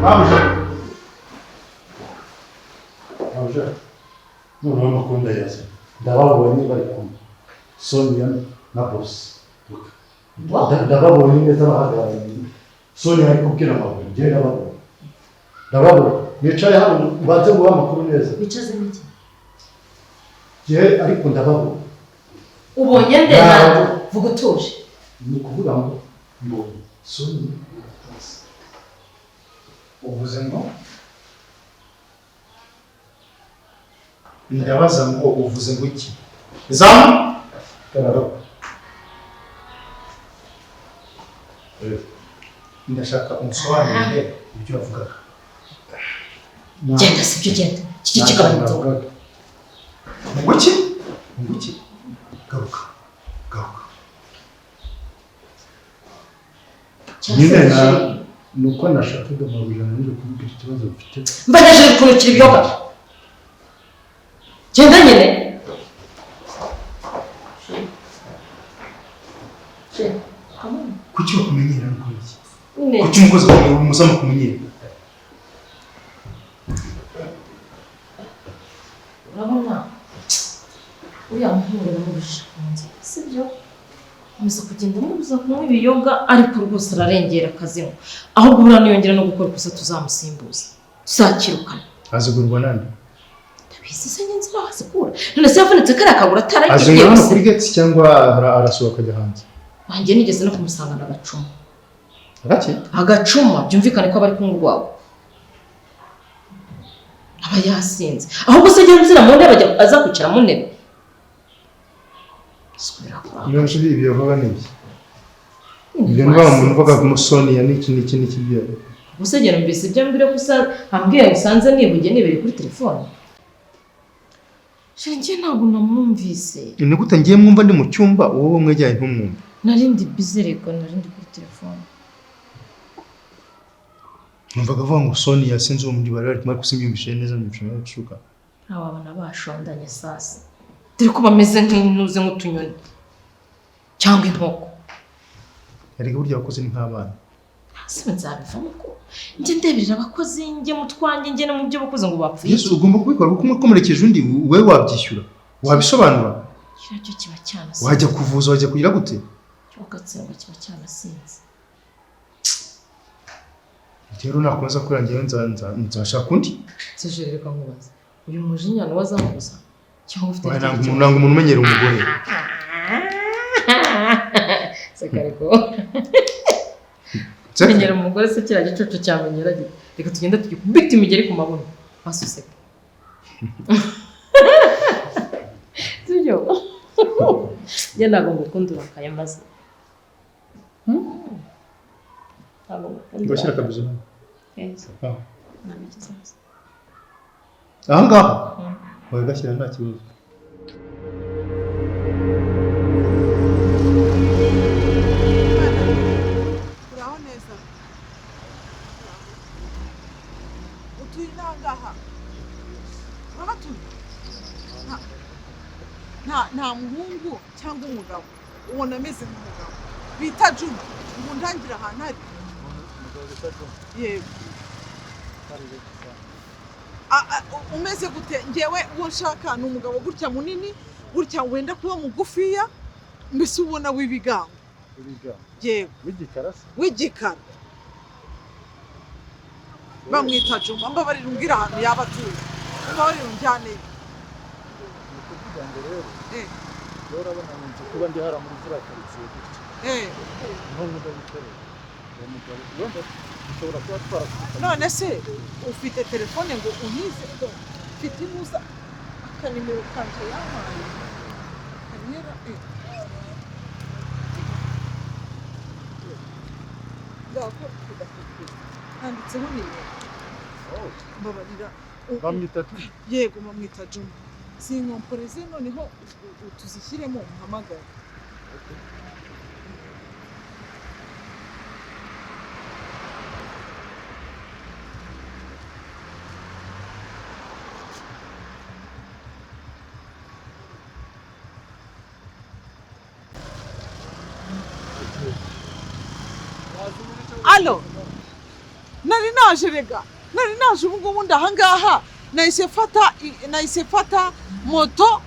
Mabuja, mabuja, noneho amakuru ndayazanye. Ndababonye bari kumwe, Sonia na boss. Ndababonye neza bahagararanye. Sonia ari kubwira mabuja. Njyewe ndababonye, ndababonye. Nicaye hano mbanze nguhe amakuru neza. Wicaze n'iki? Njyewe ariko ndababonye. Ubonye nde? Ntabwo. Ntabwo vuga utuje. Ni ukuvuga ngo mbonye Sonia na boss. Uvuze ngo? Ndabaza ngo uvuze ngo iki? Zamu. Ndashaka unsobanurire ibyo wavugaga. Genda, sibyo, genda iki kigabanya inzoga. Ngo iki? Ngo iki? Garuka, garuka. Nyine na ni uko nashakaga mabuja nanjye kumubwira ikibazo mfite. Mbagejeje kunukira ibiyoga, genda nyine. Kuki bakumenyera nuko iki? Nyine. Kuki umukozi wawe umuzamu akumenyera? Urabona uriya muhungu namubujije kunywa inzoga, sibyo? Nkomeza kugenda mubuza kunywa ibiyoga, ariko rwose ararengera akazinywa. Ahubwo buriya niyongera no gukora ikosa tuzamusimbuza, tuzakirukana. Azigurwa nande? Ndabizi se ngenzi aho azikura? None se yavunitse kariya kaguru ataragiye? Azinywera hano kuri gate cyangwa arasohoka akajya hanze? Wanjye nigeze no kumusangana agacuma. Agake? Agacuma, byumvikane ko aba ari kunywa urwagwa, aba yasinze. Ahubwo se njya nzira mu ntebe, ajya aza kwicara mu ntebe. Subira kwa None se ibyo bavuga ni iki? Ibyo niba umuntu uvuga ngo Sonia n'iki n'iki n'iki byo. Gusa njye numvise ibyo ambwira ko ambwira bisanze nibugiye nibereye kuri telefone. Njye ntabwo namwumvise. Ni gute ngiye mwumva ndi mu cyumba, wowe mwegeranye ntumwumve? Nari ndi busy reka, nari ndi kuri telefone. Numvaga avuga ngo Sonia, sinzi uwo muri bari bari kumwe, ariko simbyumvise neza, mbyumvise neza. Ntawabona bashondanye sasa, dore ko bameze nk'intuze, nk'utunyoni cyangwa inkoko. Erega burya abakozi ni nk'abana. Se nzabivamo ko njye ndeberera abakozi, njye mu twanjye, njye no mu byo bakoze ngo bapfuye? Yesu, ugomba kubikora kuko umwe akomerekeje undi, wowe wabyishyura, wabisobanura. Kiriya cyo kiba cyanasinze. Wajya kuvuza, wajya kugira gute? Ugatsindwa, kiba cyanasinze. Rero nakomeza kurangira nzashaka undi. Sije reka nkubaze, uyu mujinya ni uwazamubuza cyangwa ufite Oya, ikindi nanga umuntu kibazo? nanga umuntu umenyera umugore. Seka ariko. Seka. Menyera umugore se kiriya gicucu cyamenyera gite? Reka tugende tugikubite imigeri ku mabuno basi useke, sibyo? Njye ntabwo ngukunda urakaye maze. Ntabwo ngukunda. Ngashyira urakaye. akabizo hano. Keza. Ah. Nta kibazo. Aha ngaha wagashyira nta kibazo. Uraho neza? Utuye inangaha? Urahatuye? Nta muhungu cyangwa umugabo ubona ameze nk'umugabo bita Juma ngo ndangire ahantu ari? Yego. Umeze gute? Ngewe uwo nshaka ni umugabo gutya munini gutya, wenda kuba mugufiya, mbese ubona w'ibigango. Yego. W'igikara se? W'igikara, bamwita Juma. Mbabarira umbwire ahantu yaba atuye, mbabarira unjyaneyo. Ni ukuvuga ngo rero rero urabona nkunze kuba ndi hariya muri ziriya karitsiye gutya, niho nkunda gukorera. Uwo mugabo wenda dushobora kuba twarakubitanye. None se ufite telefone ngo unyize? Mfite inuza akanimero kanje yampaye kanera. Ngako kudafite handitseho nimero. Mbabarira Bamwita Juma? Yego, bamwita Juma. Sinkomporeze noneho tuzishyiremo muhamagare. Alo. Nari naje rega, nari naje ubu ngubu ndahangaha, nahise mfata moto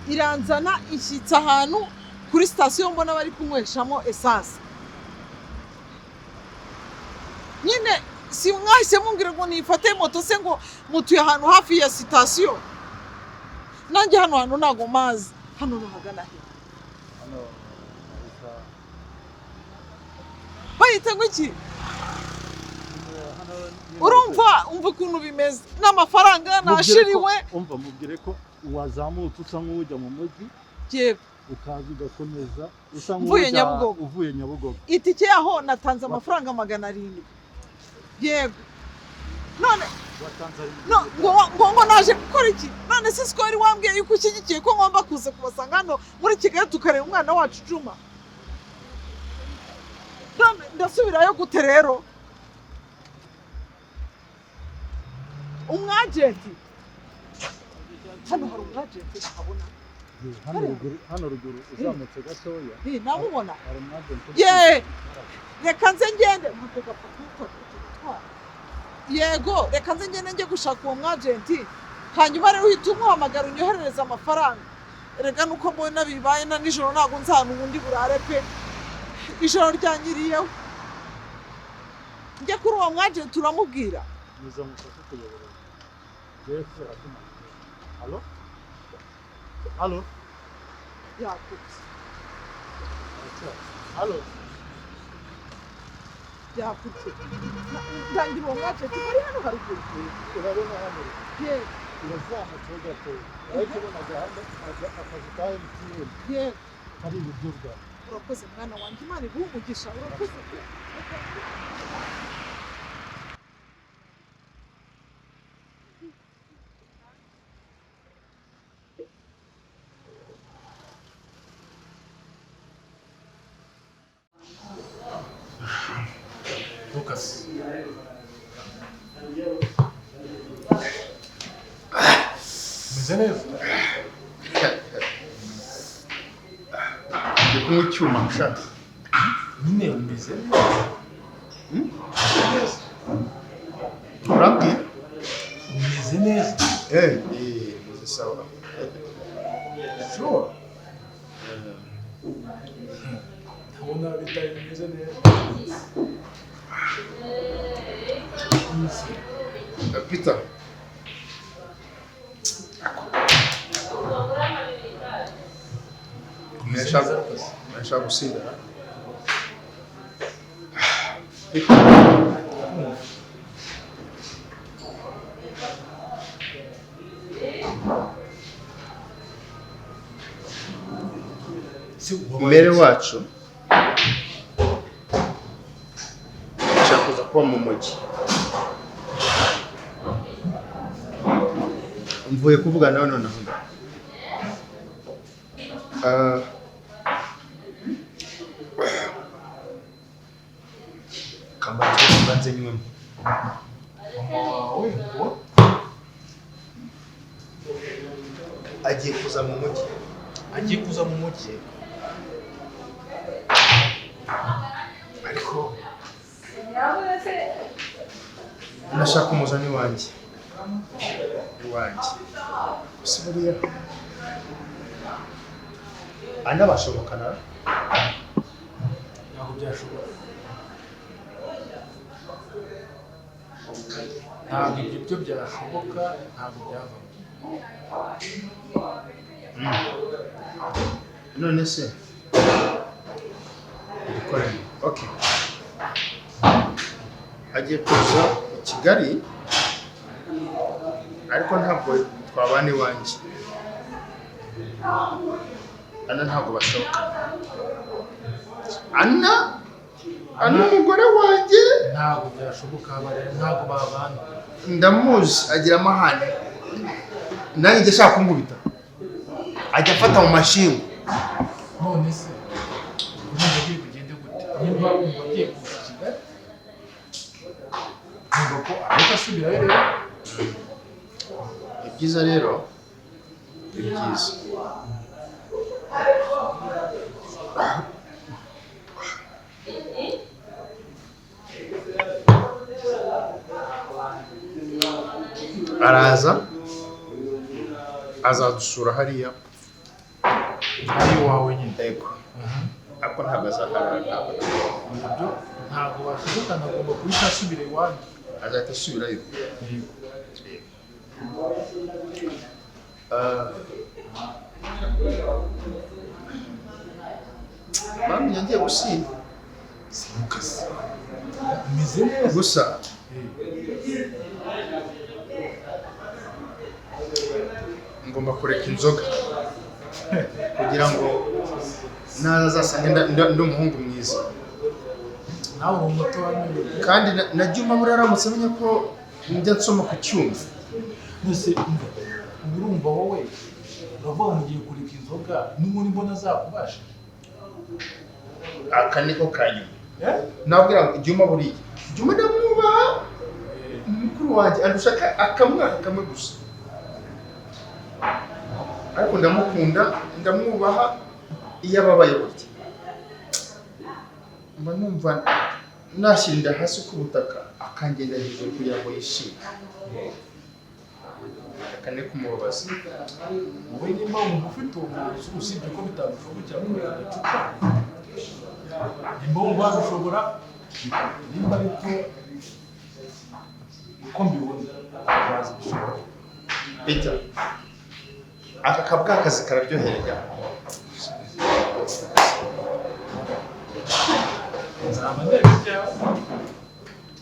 iranzana ishyitsa ahantu kuri sitasiyo mbona bari kunyweshamo esanse. Nyine si mwahise mumbwira ngo nifate moto se ngo mutuye ahantu hafi ya sitasiyo? Nanjye hano hantu ntago mazi. Hano nahagana he? Hano bahita Bayita ngo iki? Hano nyine. Urumva, umva ukuntu bimeze n'amafaranga Mubwire ko- nashiriwe. Umva, mubwire ko wazamutse usa nk'ujya mu mujyi, Yego. ukaza ugakomeza usa Mvuye nk'ujya Nyabugogo. Uvuye Nyabugogo. Itike yaho natanze amafaranga 700. Yego, none Watanze arindwi. No, ngo naje gukora iki none se? Siko wari wambwiye yuko ushyigikiye ko ngomba kuza kubasanga hano muri Kigali tukareba umwana wacu Juma? None ndasubirayo gute rero? Umwajenti, hano hari umwajenti ntabona. Hano ruguru, hano ruguru uzamutse gatoya. Namubona. Hari umwagenti uri Ye, reka nze ngende. Ntabwo gapfa gutwara. Yego, reka nze ngende njye gushaka uwo mwajenti, hanyuma rero uhita umuhamagara unyoherereze amafaranga. Reka nuko mbona bibaye na nijoro, ntabwo nzi ahantu ubundi burare pe, ijoro ryanyiriyeho. Njye kuri uwo mwajenti, uramubwira. Muza mufashe kuyobora. Njyewe kubera ko alo alo. Yakutse. Alo. Yakutse. Ndangira uwo mwajenti bari hano haruguru. Urabona hano? Yego. Urazamutseho gatoya ariko ubona agahanda, akazu ka MTN Yego. kari iburyo bwawe. Urakoze mwana wanjye, Imana iguhe umugisha, urakoze. Lucas. Umeze neza? Ndi kunywa icyuma ushaka. Nyine umeze neza. Urambwiye? Umeze neza. Eh, meze sawa. Sure. Ndabona bitari bimeze neza. Peter. Umeze neza Lucas. Nashaka gusinda. Ndakumva. Si wabaye Mbere iki? wacu nshaka kuza kuba mu mujyi. Mvuye kuvugana nawe nonaha. Ah, kambanze mbanze nywemo. Mama wawe ngo Agiye kuza mu mujyi. Agiye kuza mu mujyi. Ariko ndashaka umuzani wanjye iwanjye gusa buriya anabashobokana. Ntabwo byashoboka, ntabwo ibyo byo byashoboka, ntabwo byavamo. None se ibikoranye, okay, agiye kuza i Kigali ariko ntabwo twabana iwanjye. Ana ntabwo bashoboka, Ana, Ana umugore wanjye. Ntabwo byashoboka, ntabwo babana. Ndamuzi, agira amahane, nanjye njya ashaka kunkubita, ajya afata mu mashingu. None se urumva agiye kugenda gute? Nimba wumva agiye kuza i Kigali, numva ko ahita asubirayo rero. Ibyiza rero, ibyiza Araza, azadusura hariya. Ari iwawe nyine? Yego, ariko ntabwo azaharara, ntabwo. Ibyo ntabwo bashobokana, agomba guhita asubira iwanyu. Azahita asubirayo. Yego. Ah, bamenya ngiye gusinda. Simukase, umeze neza. Gusa ngomba kureka inzoga kugira ngo naza azasange ndi umuhungu mwiza. Nawe uri umuto wamenye. Kandi na Juma buriya aramutse amenya ko njya nsoma ku cyuma. Mbese umva, ubu urumva wowe uravuga ngo ugiye kureka inzoga, n'ubundi mbona azakubasha. Aka niko ka nyuma. Eh? Nabwira ngo Juma, buriya Juma ndamwubaha, mukuru wanjye andusha akamwaka kamwe gusa, ariko ndamukunda, ndamwubaha. Iyo ababaye burya mba numva nashyira inda hasi ku butaka akangenda hejuru kugira ngo yishime, aka ni kumubabaza. Wowe nimba wumva ufite uwo mwanzuro, usibye ko bitagushobokera kureka agacupa, nimba wumva wabishobora, nimba ariko uko mbibona waza bishobora. Peter, aka kabwa akazi kararyohera. Nzaba ndeba ibyawe,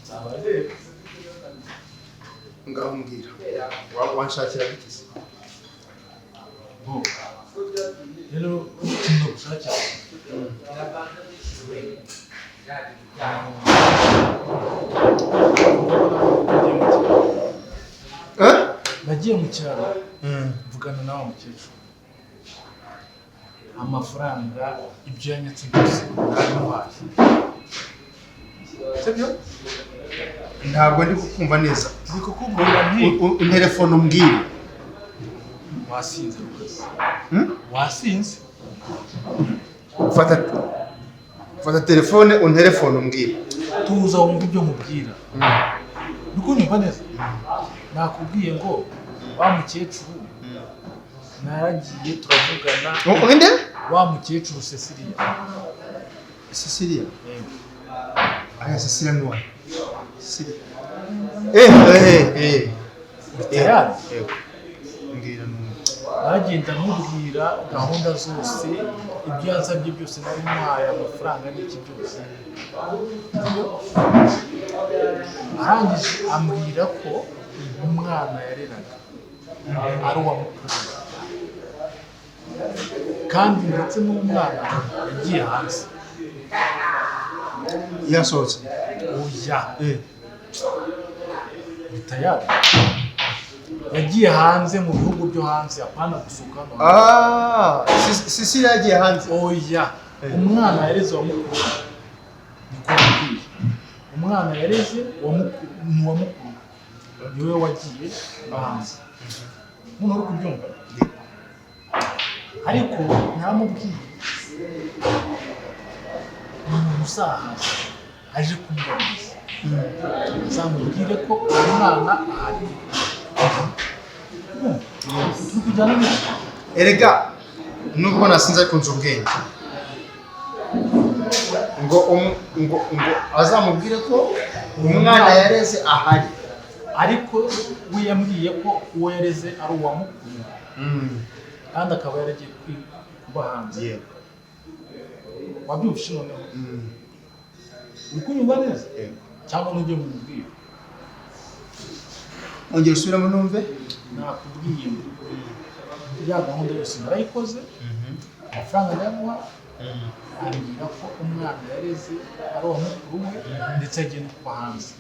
nzaba ndeba. Ngaho mbwira, wanshakira biki? Bo rero, ikintu gushakira, Eh? nagiye mu cyaro mvugana na wa mukecuru, amafaranga ibyo yanyatse byose narabimuhaye, sibyo? Ntabwo ndi kukumva neza. Ndi kukubwira nti Unterefone umbwire. Wasinze rwose. Hmm? Wasinze. Fata, fata telefone unterefone umbwire. Tuza wumva ibyo nkubwira. Uri kunyumva neza? Nakubwiye ngo wa mukecuru naragiye turavugana. Inde? Wa mukecuru Cecilia. Cecilia? Yego. Aya, Cecilia ni wahe? Cecilia, eh eh eh. Uri tayari? Yego, mbwira numve. Naragiye ndamubwira gahunda zose, ibyo yansabye byose narimuhaye, amafaranga n'iki byose. Arangije ambwira ko umwana yareraga ari uwa mukuru we, kandi ndetse n'umwana yagiye hanze. Yasohotse? Oya. Eh. Ni tayari, yagiye hanze, mu bihugu byo hanze, apana gusuka hano. Ah, Cecilia yagiye hanze? Oya. Eh. Umwana yareze wa mukuru we, niko yambwiye, umwana yareze wa mukuru ni uwa mukuru we, niwe wagiye hanze. None uri kubyumva? Ariko ntaramubwiye, ni umuntu uzahaza aje kumubariza, azamubwire ko uwo mwana ahari. Turi kujyana neza? Erega nubwo nasinze ariko nzi ubwenge. Ngo azamubwire ko umwana yareze ahari. Ariko we yambwiye ko uwo yareze ari uwa mukuru, kandi akaba yaragiye kuba hanze. Wabyumvise noneho? Uri kunyumva neza? Yego. Cyangwa nujye mubwira? Ongera usubiremo numve. Nakubwiye ngo ya gahunda yose narayikoze, amafaranga ndayamuha, ambwira ko umwana yareze ari uwa mukuru we, ndetse yagiye no kuba hanze.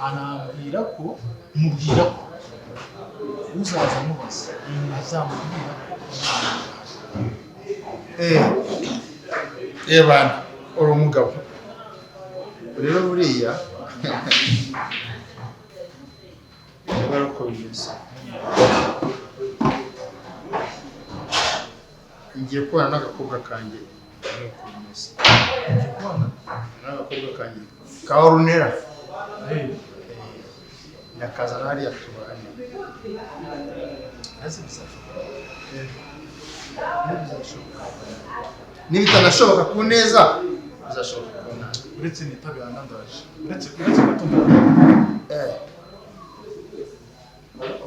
Anambwira ko, mubwira ko uzaza amubaza azamubwira ko umwana ahari. Eh, eh bana, uri umugabo rero buriya, niba ari uko bimeze, ngiye kubana n'agakobwa kanjye, nuko bimeze. Ugiye kubana? N'agakobwa kanjye ka Orunera. Eh. Nyakazana hariya tubane. Ese bizashoboka? Bizashoboka. Nibitanashoboka ku neza, bizashoboka ku nabi. Uretse nitabira nandaje. Uretse gato ndaje.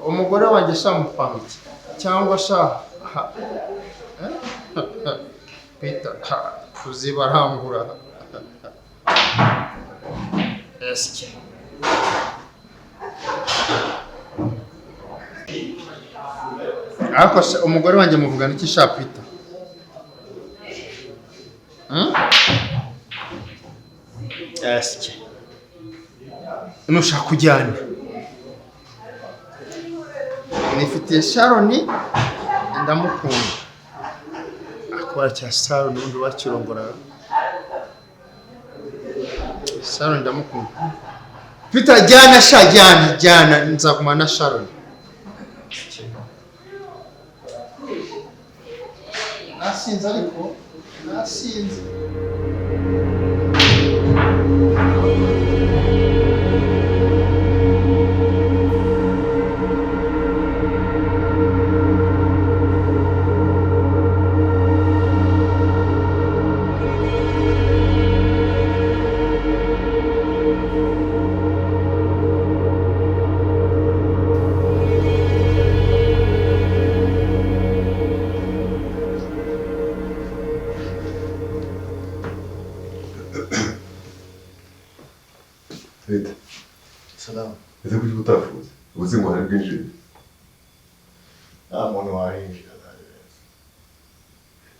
Umugore wanjye sha mupanga iki? Cyangwa sha Peter tuzibarangura. Eske. Ariko umugore wanjye muvugana iki sha Peter? Eske. Nushaka kujyana. Nifitiye Sharon ndamukunda. Akora cya Sharon undi wakirongora. Sharon ndamukunda. Peter jyana sha jyana nzagumana na Sharon. Nasinze ariko nasinze. Salam. Ese kuki utafuze? Uzi ngo hari bwinjire. Nta muntu wahinjira.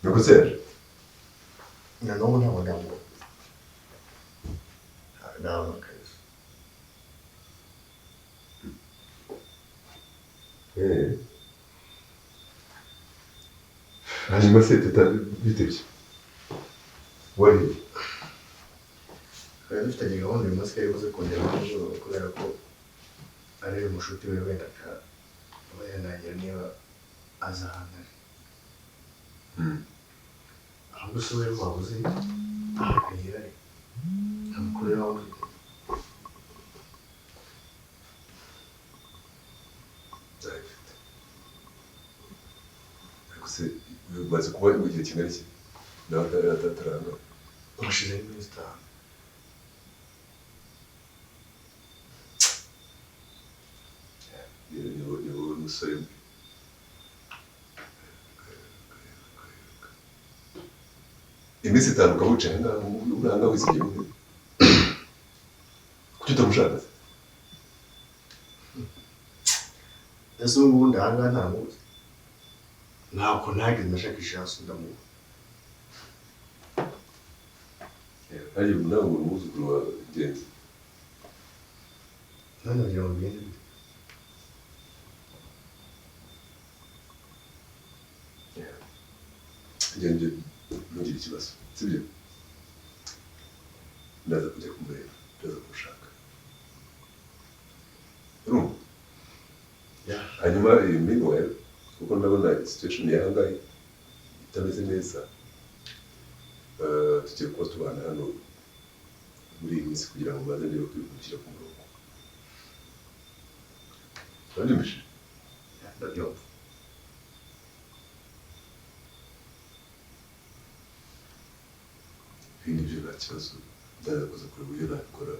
Nuko se Na n'ubu ntabwo ndamubona. Ndabona kabisa. Hanyuma se teta bitebye. Wari Twari dufitanye gahunda uyu munsi yari buze kongera nimugoroba kubera ko ari umushuti we wenda akaba yanangira niba aza ahantu ari. Ahubwo se we waba uzi ahantu ari? Amakuru yawe ufite? Ndayifite. Ariko se bimaze kuba mu gihe kingana iki? Nawe atataranga. Hashize nk'iminsi itanu. Ni wowe musore we. Iminsi itanu ukaba wicaye ahangaha uri ahangaha wisigiye mu ntebe. Kuki utamushaka se? Ese ubu ngubu ndi ahangaha ntamuzi? Ntabwo ntagize nashakisha hasi ndamubona. Hari nawe ngo ni umwuzukuru wa Ngenzi. None wagira ngo bigende bite? Ngenzi ntugire ikibazo, sibyo? Ndaza kujya kumureba, ndaza kumushaka. Urumva? Hanyuma meanwhile, kuko ndabona situation y'ahangaha itameze neza, tugiye kuba tubana hano muri iyi minsi kugira ngo mbanze ndebe ko ibintu bishyira ku murongo. Urabyumvise? Ndabyumva. Ibindi byo nta kibazo, ndaza kuza kureba uburyo nabikora.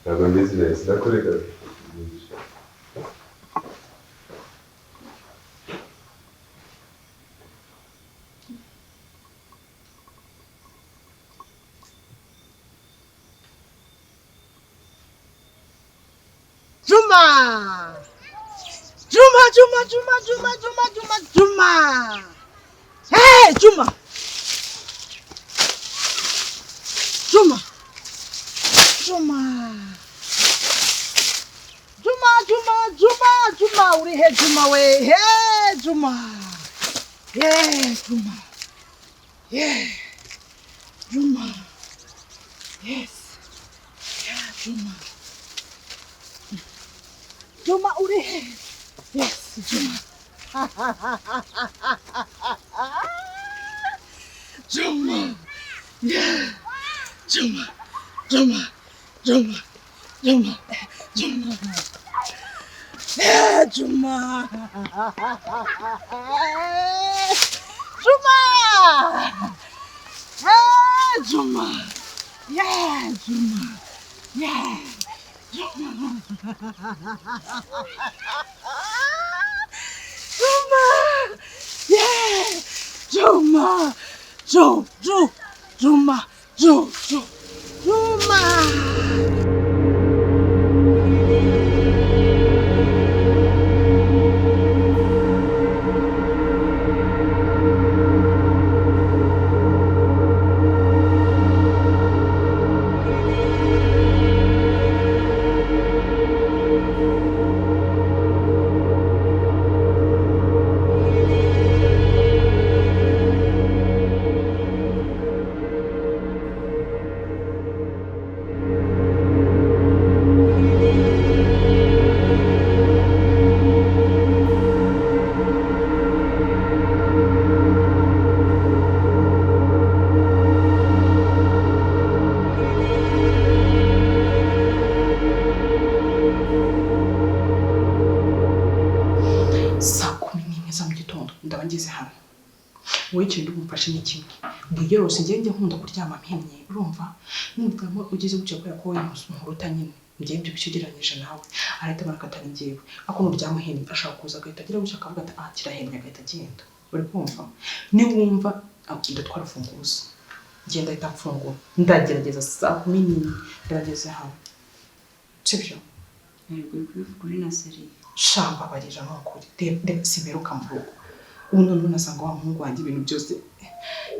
Ntabwo mbizi neza, nakureka. Juma! Juma, Juma, Juma, Juma, Juma, Juma, Juma! Hey, Juma! Juma! Juma! Juma, Juma, Juma, Juma, uri he Juma we? Hey, Juma! Yeah, Juma. Yeah. Juma. Yes. Yeah, Juma. Juma uri he? Yes, Juma. Juma. Yeah. Juma, Juma, Juma, Juma, Juma. Eh, Juma. Juma. Eh, Juma. Yeah, Juma. Yeah. Juma. Juma. Yeah. Juma. Ju, Ju, Juma, Ju, Ju, Juma. Saa 11 za mu gitondo ndaba ngeze hano. Wowe ikintu bumfashe ni kimwe, bwiyorose. Njye njya nkunda kuryama mpimye, urumva? Nuryama ugeze gutya, kubera ko wowe nkuruta nyine, njye mbyibushye ugereranyije nawe, arahita abona ko atari njyewe. Ariko nuryama uhemye, ashobora kuza agahita agira gutya akavuga ati: "Ah, kirahemye," agahita agenda. Uri kumva? Niwumva ndatwara urufunguzo, ngenda ahita mfungura. Ndagerageza saa 11 ndabageze hano, sibyo? Yego, uri kubivuga uri na sérieux? Shamba barira, ni ukuri. Reba, simperuka mu rugo ubu. Noneho nasanga wa muhungu wanjye ibintu byose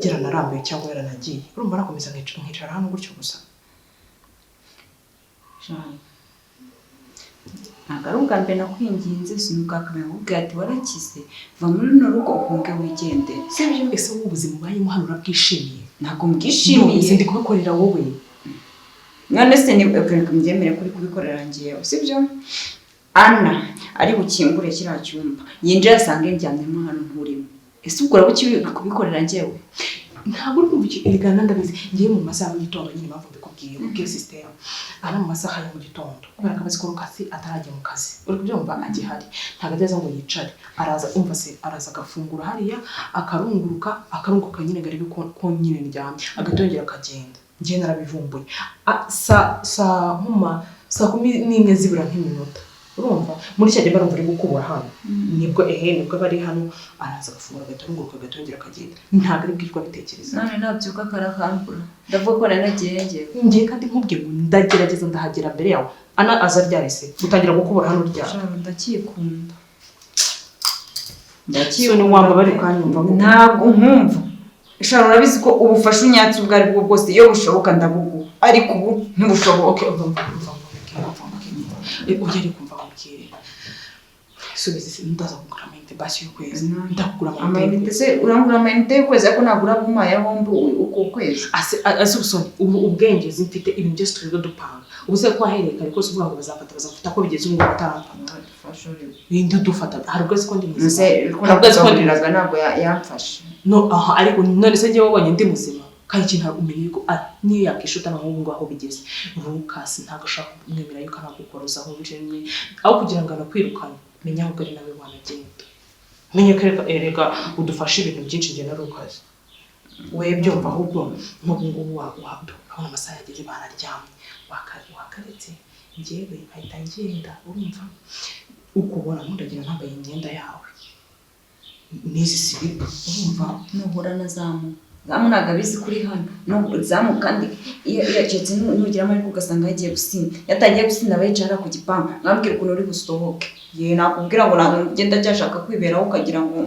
yaranarambuye cyangwa yaranagiye. Urumva nakomeza nkicara hano gutyo gusa? Jean, ntabwo ari ubwa mbere nakwinginze, si n'ubwa kabiri nkubwira ati warakize, va muri runo rugo uhunge wigendere, sibyo? Ese wowe ubuzima ubayemo hano urabwishimiye? Ntabwo mbwishimiye. None ndi kubikorera wowe. None se ni reka mbyemere kuri kubikorera njyewe, sibyo? Ana ari bukingure kiriya cyumba yinjira asange ndyamyemo hano nturimo. Ese ubwo uraba ukiri kubikorera njyewe? Ntabwo uri kumva iki? Erega ndabizi, ngiye mu masaha ya mu gitondo nyine. Impamvu mbikubwiye, kubwiye system, ari mu masaha ya mu gitondo kubera ko abazi ko Rukasi atarajya mu kazi, uri kubyumva? Agihari ntabwo ageze ngo yicare, araza, umva se, araza agafungura hariya, akarunguruka, akarunguruka nyine ngo arebe ko nyine ndyamye, agahita yongera akagenda. Njye narabivumbuye. Saa nkuma saa 11 zibura nk'iminota, urumva, muri cya gihe barumva uri gukubura hano, nibwo ehe nibwo aba ari hano, araza agafungura, agahita arunguruka, agahita yongera akagenda. Ntabwo ari bwirwa abitekereza. None nabyuka akarakambura, ndavuga ko nari nagiye njyewe. Ngiye kandi nkubwiye ngo ndagerageza ndahagera mbere yawe. Ana aza ryari se? Utangira gukubura hano ryari? Sharon, ndacyikunda. So ni wamba bari ukanyumva ngo Ntabwo nkumva. Sharon, urabizi ko ubufasha unyatse ubwo ari bwo bwose iyo bushoboka ndabuguha, ariko ubu ntibushoboka. Okay, umva, umva, umva, umva, umva, umva. Oya, ariko umva nkubwire, subiza isi, ndaza kugura amayinite basi y'ukwezi, ndakugura amayinite. Amayinite se urangura amayinite y'ukwezi, ariko ntabwo urabumpaye hombi uko kwezi. Ase ubusoni ubu ubwenge mfite, ibintu byose twirirwa dupanga, ubu se ko wahereye kare kose uvuga ngo bazamfata, bazamfata, ko bigeze ubu ngubu utaramfata? Ninde udufata? Hari ubwo azi ko ndi muzima? Nse ko Hari ubwo azi ko ndi muzima? nakugaburiraga ntabwo yamfashe. No aha, ariko none se njyewe wabonye ndi muzima? Kandi ikintu umenye yuko niyo yakishuta nk'ubu ngubu aho bigeze, Lucas ntabwo ashaka kumwemera yuko anagukorozaho rimwe, aho kugira ngo anakwirukane. Menya ahubwo ari nawe wanagenda, menye ko erega udufasha ibintu byinshi njye na Lucas. We byumva ahubwo nk'ubu ngubu urabona amasaha yageze, bararyamye, wakaretse njyewe nkahita ngenda. Urumva ukubona ntundagira ntambaye imyenda yawe n'izi silipa, urumva? Nuhura na Zamu, Zamu ntabwo abizi kuri hano. Zamu kandi iyo keretse nugira amahirwe ugasanga yagiye gusinda, yatangiye gusinda aba yicara ku gipangu, mwambwira ukuntu uri busohoke. Ye nakubwira ngo ntabwo ngenda cyashaka kwiberaho, ukagira ngo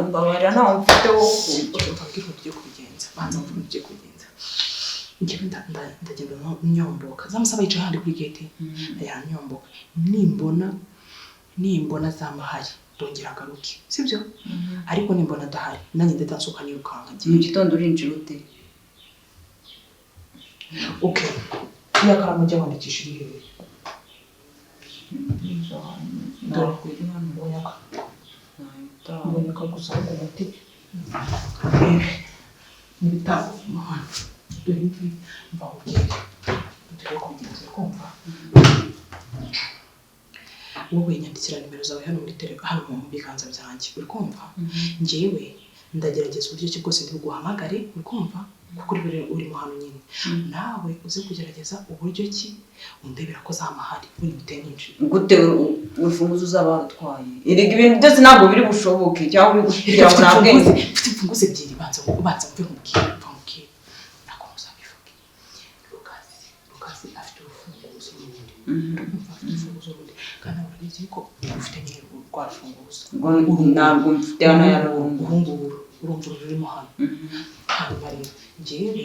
mbabarira, ntawe mfite wo kujya. Umva mbwira ukuntu ugiye kubigenza, banza mvuge ukuntu ugiye kubigenza. Njyewe ndagenda nyomboka, Zamu saba yicaye handi kuri gate, yanyomboka. Nimbona Zamu ahari ndongera agaruke, sibyo? Ariko nimbona adahari nanjye ndahita nsohoka nirukanka Mu gitondo urinjira ute? Okay, iya karamu ujya wandikisha iri hehe? Dore mbonye kaguza ku muti n'ibitabo hano. Dore ngiyi, mva nkubwire, tujye kubigenza kumva. Wowe nyandikira nimero zawe hano muri tele, hano mu biganza byanjye, uri kumva? Njyewe ndagerageza uburyo ki bwose ndi buguhamagare, uri kumva? Kuko uri urimo hano nyine, nawe uze kugerageza uburyo ki undebera ko zamahari uri bute nyinshi. Gute urufunguzo uzaba warutwaye? Erega ibintu byose ntabwo biri bushoboke, cyangwa uri kugira ngo nta bwenge. Mfite imfunguzo ebyiri, banza banza mve nkubwire, mva nkubwire, ntabwo muzabivuge. Lukasi afite urufunguzo rundi, urumva, afite urufunguzo rundi, kandi nawe urabizi ko ufite nyine rwa rufunguzo. Ntabwo mfite hano ya rungu. Uru nguru, urumva, rurimo hano. Hanyuma rero njyewe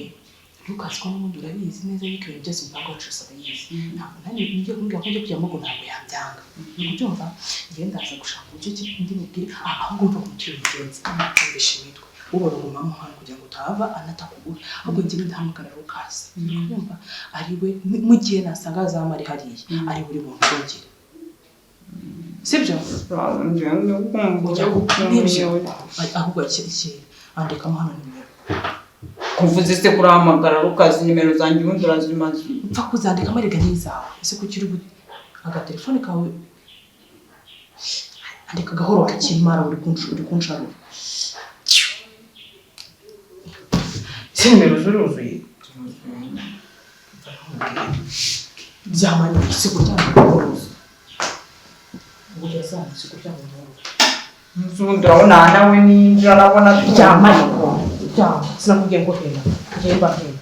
Lucas, ko n'ubundi urabizi neza yuko ibintu byose umupanga wacu wose abayizi, ntabwo nanjye ngiye kumubwira ko ngiye kujyamo ngo ntabwo yabyanga, uri kubyumva? Njyewe ndaza gushaka uburyo ki ndi mubwire aho ngomba kumutira ubigenza, kumvisha imitwe ubora umumama hano kugira ngo utahava anatakugura. Ahubwo njyewe ndahamagara Lucas, uri kubyumva, ari we mu gihe nasanga azamara hariya ari we uri buncungire, sibyo? Nibyo, ahubwo andikamo hano nimero. Kuvuze se kurahamagara Lukazi, nimero zanjye ubundi urazimaze. Upfa kuzandikamo, erega n'izawe. Ese kuki uri agatelefone kawe? Andika gahoro kakimara, uri kunsharura. Ese nimero zuruzuye? Ryamanye si kuryama gahoro, ubu yazamutse kuryama gahoro. Ubundi urabona nawe ninjira arabona. Ryama, ariko ryama, sinakubwiye ngo hena? Ngewe mba hena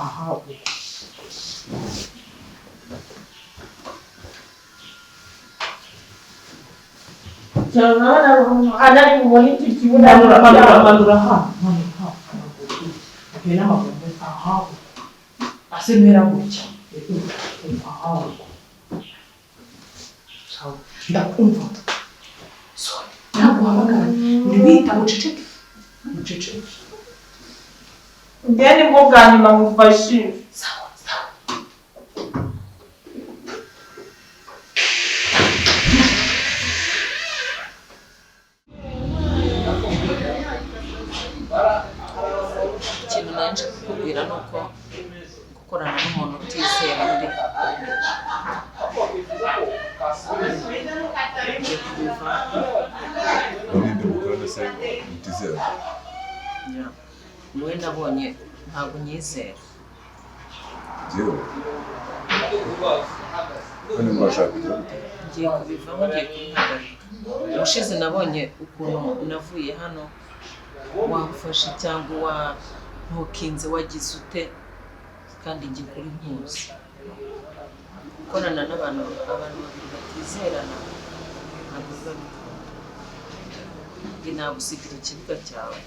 aha ubu. Anari bubone icyo kibuno. Manura, manura, manura hano, manura hano, amaguru hena, amaguru aha ubu, asemera gutya aha ubu. Sawa, ndakumva. Sorry, ntabwo uhamagara, ntiwita, uceceke, uceceke. Njye nibwo bwa nyuma ngufashije. Sawa, sawa. Ikintu nanje kukubwira ni uko gukorana n'umuntu utizera muri ngiye kubiva. Ninde mukorana se mutizera? Wowe nabonye ntabwo unyizera. Njyewe none mwashaka kugira gute? Ngiye kubivamo, ngiye kubihagarika. Ubushize nabonye ukuntu navuye hano wamfashe cyangwa wantukinze, wagize ute, kandi njye kuri nkuzi. Gukorana n'abantu, abantu babiri batizerana, ntabwo biba bikunda. Njye nagusigira ikibuga cyawe.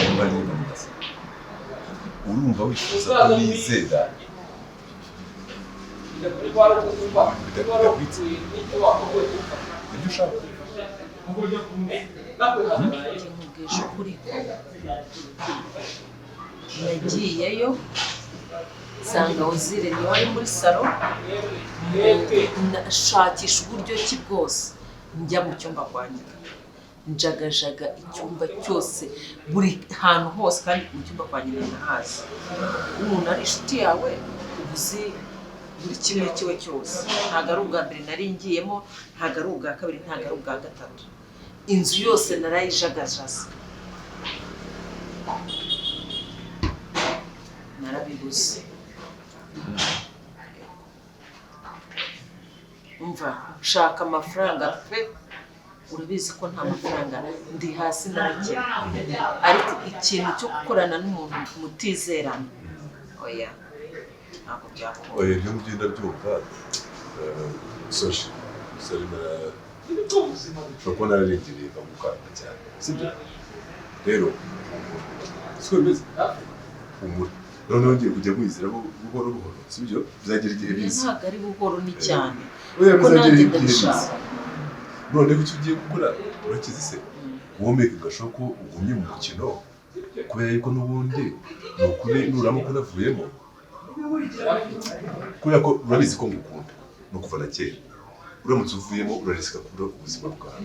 Umwanya w'imbabazi. Urumva wifuza ko nizera bidakwitse ibyo ushaka? Njye nkubwije ukuri ko nagiyeyo nsanga Ozile niwe ari muri salo, nashakisha uburyo ki bwose njya mu cyumba kwa nyina, njagajaga icyumba cyose, buri hantu hose, kandi mu cyumba kwa nyina ndahazi. Umuntu ari inshuti yawe uba uzi buri kimwe kiwe cyose. Ntabwo ari ubwa mbere nari ngiyemo, ntabwo ari ubwa kabiri, ntabwo ari ubwa gatatu. Inzu yose narayijagajaza, narabibuze. Umva, nshaka amafaranga pe, urabizi ko nta mafaranga, ndi hasi, narakena, ariko ikintu cyo gukorana n'umuntu mutizerana, oya, ntabwo byakunda. Oya, ibyo ngibyo ndabyumva. Sorry, sorry, nshobora kuba nararengereye nkagukanga cyane, sibyo? Rero humura, siko bimeze? Humura, noneho ngiye kujya nkwizera buhoro buhoro, sibyo? Bizagera igihe Oya, biza. Ntabwo ari buhoro, ni cyane, Oya, kuko bizagera nanjye igihe biza. ndabishaka. Noneho icyo ugiye gukora urakizi se? Womeke gashoboka ko ugumye mu mukino, kubera yuko n'ubundi ni ukuri nuramuka unavuyemo, kubera ko urabizi ko ngukunda ni ukuva na kera, uramutse uvuyemo urarisika kubura ubuzima bwawe,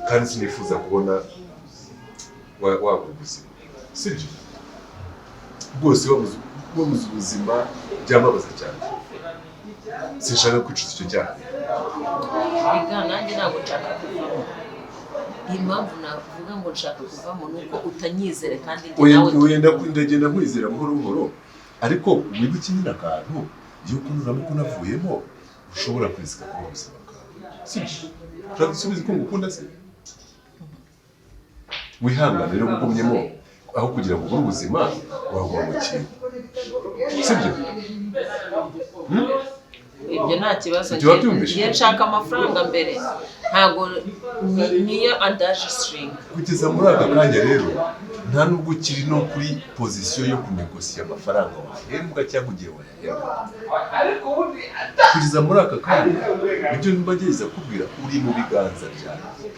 kandi sinifuza kubona Wabura ubuzima, sibyo? Rwose wabuze ubuzima byambabaza cyane, sinshaka kwicuza icyo cyaha. Biga, nanjye ntabwo nshaka kuvamo. Impamvu navuga ngo nshaka kuvamo ni uko utanyizere, kandi njye Oya, nawe oya, ndagenda nkwizera buhoro buhoro, ariko wibuke nyine akantu yuko nuramuka unavuyemo ushobora kwisika kuba ubuzima bwawe, sibyo? Ushaka gusubiza ko ngukunda se? Wihangane rero, ugumyemo aho kugira ngo ubure ubuzima waguma mu kintu, sibyo? Ibyo nta kibazo. Ibyo wabyumvise? Njye nshaka amafaranga mbere, ntabwo niyo andaje siringi. Kugeza muri aka kanya rero nta nubwo ukiri no kuri pozisiyo yo kunegosiya amafaranga wahembwa cyangwa igihe wayahembwa. Kugeza muri aka kanya, ibyo mba ngerageza kubwira, uri mu biganza byanjye,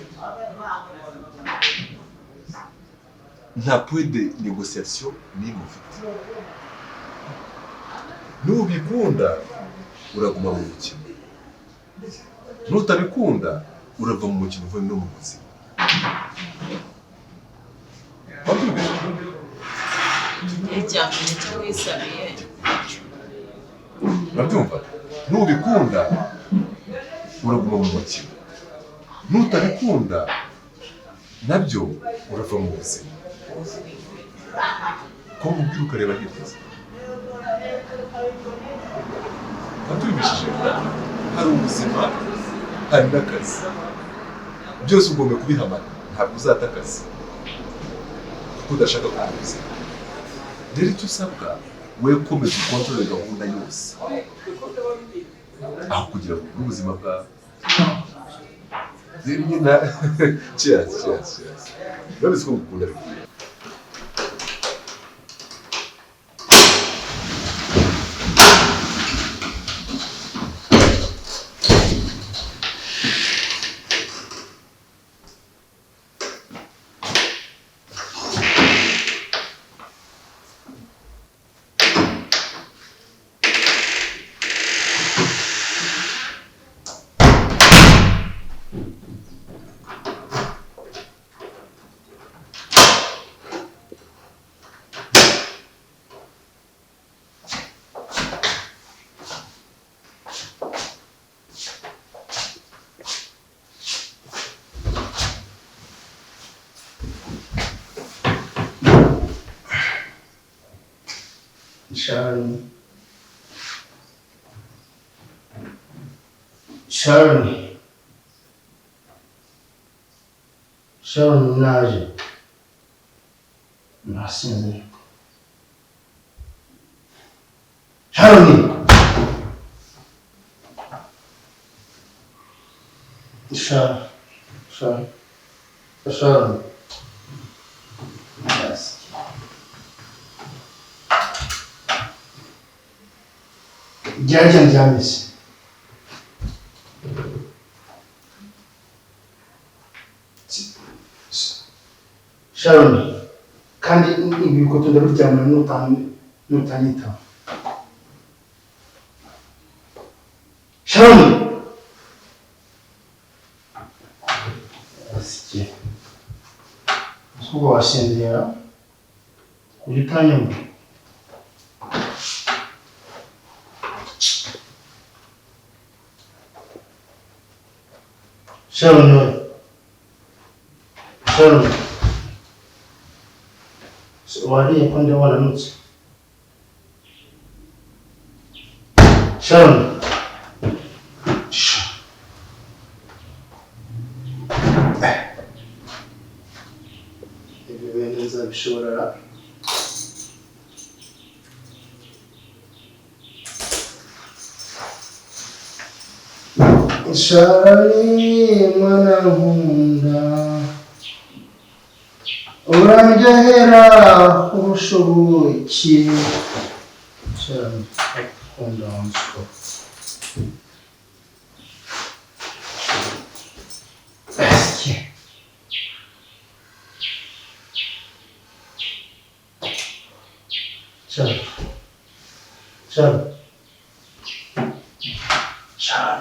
nta point de négociation n'imwe ufite. Nubikunda uraguma mu mukino, nutabikunda urava mu mukino uvuye no mu buzima. Wabyumvise? Icya mbere cyo wisabiye. Urabyumva? Nubikunda uraguma mu mukino, nutabikunda nabyo urava mu buzima. Ko mubwira ukareba hirya se? Wabyumvishije? Hari ubuzima, hari n'akazi, byose ugomba kubihamana. Ntabwo uzata akazi kuko udashaka kuba ubuzima. Rero icyo usabwa, we komeza ukontorore gahunda yose aho kugira ngo ubure ubuzima bwawe. Rero nyine, cheers, cheers, cheers! Urabizi ko ngukunda ariko. Sharon. Sharon. Sharon, naje. Nasinze. Sharon. Sharon. Sharon. Sharon. Yes. Gerçekten gelmez. Sharon, kandi ibi bikoto ndabiryamana nutanyitaho. Sharon! Asike. Ubwo wasinzira, ujya utanyumva. Sharon, we. Sharon. Wariye ko ndabona wananutse. Sharon. Ibi bintu nzabishobora. Sharon, mwana nkunda, uraryohera kurusha ubuki. Sharon, akunda wansuka. Sharon. Sharon. Sharon.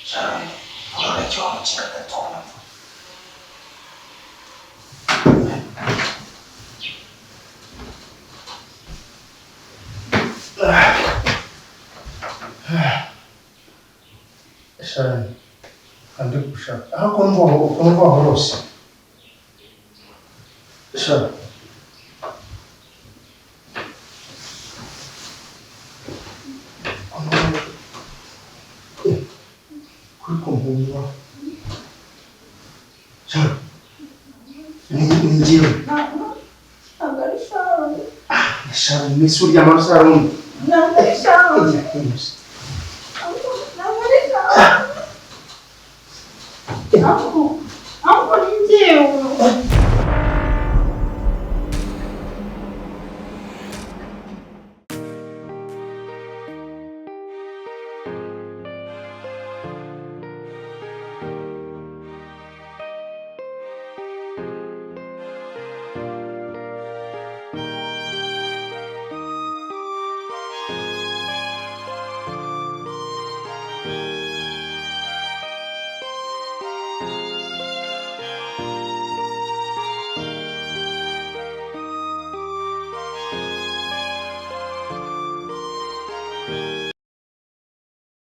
Sharon. Sharon, kandi gushaka aho kumva ukumva horose. Sharon. Kuri kumpumura. Sharon. Ni njyewe. Ntabwo ari Sharon. Sharon, ni isura ry'amaraso Sharon. Ntabwo ari Sharon. Ntabwo ari Sharon. Ahubwo ni njyewe.